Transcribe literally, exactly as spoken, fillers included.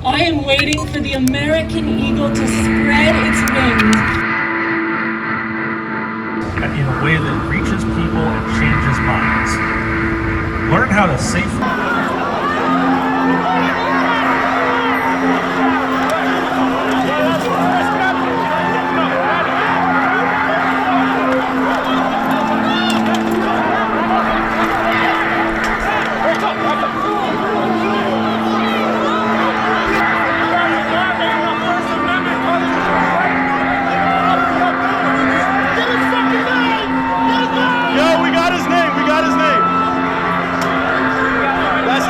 I am waiting for the American eagle to spread its wings. And in a way that reaches people and changes minds. Learn how to safely. Yo, we got his name. We got his name. That's